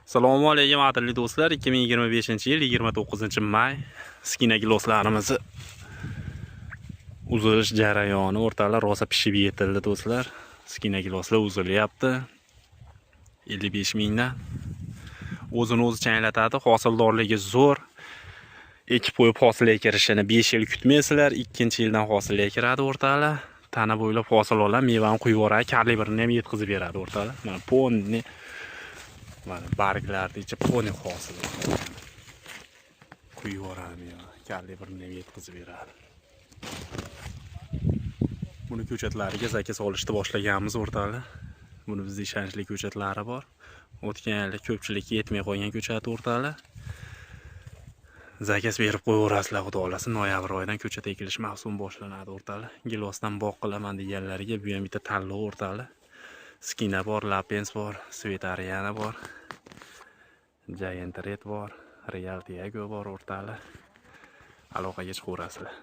Assalomu alaykum, qadrli do'stlar. 2025-yil 29-may, skina giloslarimizni uzilish jarayoni, o'rtoqlar, rosa pishib yetildi, do'stlar. Skina giloslar uzilyapti. 55 mingdan. O'zini o'zi changlatadi, hosildorligi zo'r. Ekib qo'yib hosilga kirishini 5 yil kutmaysizlar, ikkinchi yildan hosilga kiradi, o'rtoqlar. Tana bo'ylab hosil oladi, mevani quyib yuboradi, kalibrini ham yetkazib beradi, o'rtoqlar. Mana ponni, mana barglarni ichi poni hosil quyib yuboradi, meva kalibrini ham yetkazib beradi. Buni ko'chatlariga заказ olishni boshlaganmiz, o'rtoqlar. Buni bizda ishonchli ko'chatlari bor. O'tgan yili ko'pchilikka yetmay qolgan ko'chat, o'rtoqlar. Заказ berib qo'yaverasizlar, xudo xohlasa, noyabr oyidan ko'chat ekilish mavsumi boshlanadi, o'rtoqlar. Gilosdan bog' qilaman deganlarga bu ham bitta tanlov, o'rtoqlar. Skina bor, Lapens bor, Svetariana bor, Giant Red bor, Real Tiago bor, o'rtoqlar. Aloqaga chiqaverasizlar.